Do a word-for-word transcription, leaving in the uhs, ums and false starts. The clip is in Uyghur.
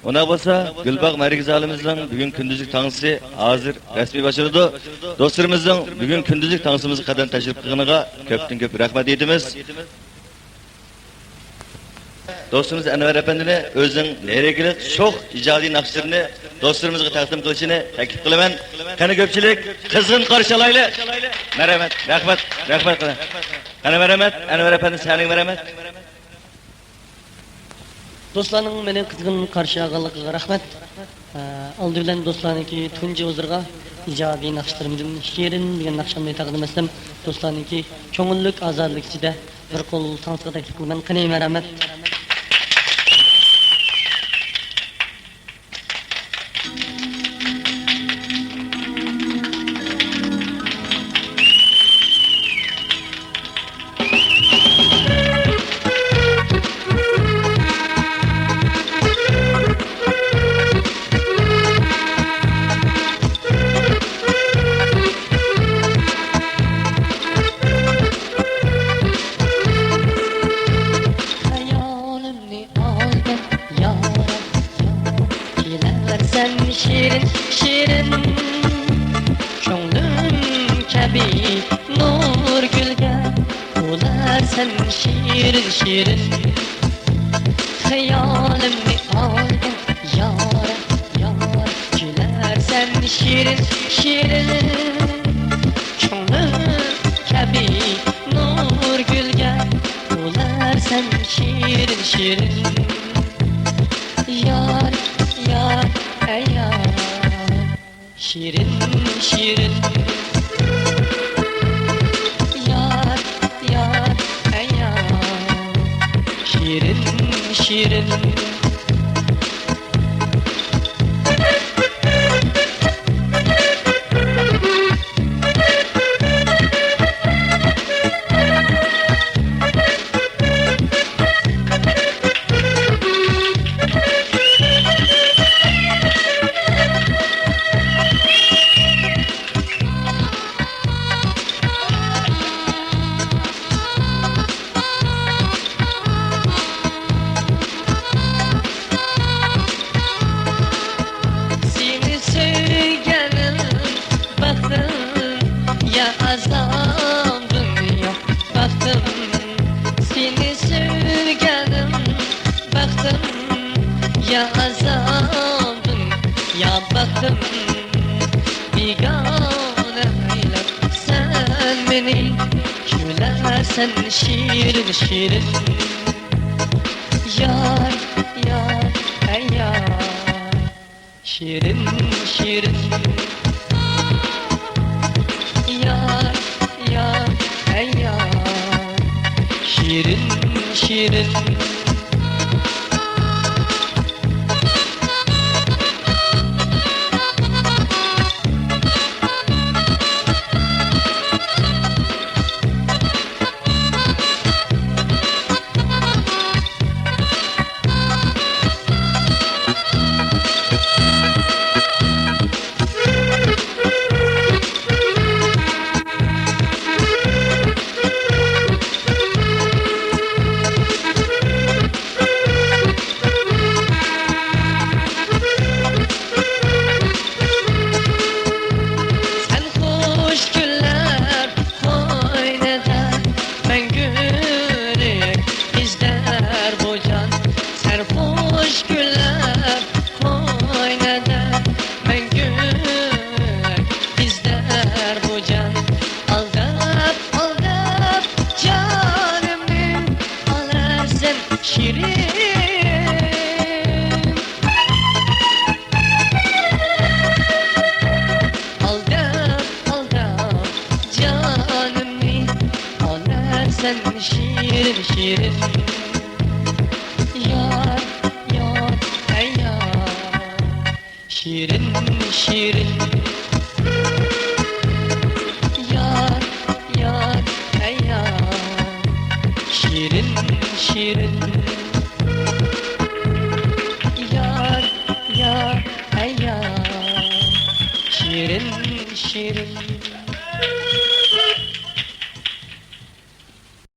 ئۇنداق بولسا، گۈلباغ مەركىزى ھالىمىزنىڭ بۈگۈن كۈندۈزلۈك تانسىسى ھازىر رەسمىي باشلىنىدۇ. دوستلىرىمىزنىڭ بۈگۈن كۈندۈزلۈك تانسىمىزغا قەدەم تەشرىپ قىلغىنىغا كۆپتىن كۆپ رەھمەت ئېيتىمىز. دوستىمىز ئەنۋەر ئەپەندىنى ئۆزىنىڭ لىرىكىلىق شوخ ئىجادىي ناخشىلىرىنى دوستلىرىمىزغا تەقدىم قىلىشىنى تەكلىپ قىلىمەن. قېنى كۆپچىلىك قىزغىن قارشى ئالايلى. مەرھەمەت، رەھمەت، رەھمەت قىلىڭ. قېنى مەرھەمەت، ئەنۋەر ئەپەندى سەھنىگە مەرھەمەت. دوستلارنىڭ مېنى قىزغىن قارشى ئالغانلىقىغا رەھمەت. ئە، ئالدى بىلەن دوستلارنىڭكى تۇنجى ھۇزۇرىغا ئىجادىي ناخشىلىرىمدىن شېرىن دېگەن ناخشامنى تەقدىم ئەتسەم، دوستلارنىڭكى كۆڭۈللۈك ئازادىلىك ئىچىدە بىر قول تانسىغا تەكلىپ قىلىمەن. قېنى، مەرھەمەت. خىيالىمنى ئالدىم يارا، يارا. كېلەرسەن شېرىن، شېرىن. كۆڭلۈم كەبى نۇرگۈلگە، تولارسەن شېرىن، شېرىن. خىيالىمنى ئالدىم يارا، يارا. كېلەرسەن شېرىن، شېرىن. كۆڭلۈم كەبى نۇرگۈلگە، تولارسەن شېرىن، شېرىن. يار، يار، ئەي يار. شېرىن، شېرىن. يار، يار، ئەي يار. شېرىن، شېرىن. سېنى سۆيگەنىم بەختىم، يا ئازابىم، يا بەختىم. سېنى سۆيگەنىم بەختىم، يا ئازابىم، يا بەختىم. بىگانە ئەيلەپ سەن مېنى، كۈلەرسەن شېرىن، شېرىن. يار، يار، ئەي يار. شېرىن، شېرىن. يار، يار، ئەي يار. شېرىن، شېرىن. سەن خۇش كۈنلەر قوينىدا مەڭگۈلۈك بىزلەر بۇ جان. سەن خۇش كۈنلەر قوينىدا مەڭگۈلۈك بىزلەر بۇ جان. ئالداپ، ئالداپ جانىمنى ئالارسەن شېرىن. ئالداپ، ئالداپ جانىمنى ئالارسەن شېرىن، شېرىن. يار، يار، ئەي يار. شېرىن، شېرىن. يار، يار، ئەي يار. شېرىن، شېرىن. يار، يار، ئەي يار. شېرىن، شېرىن.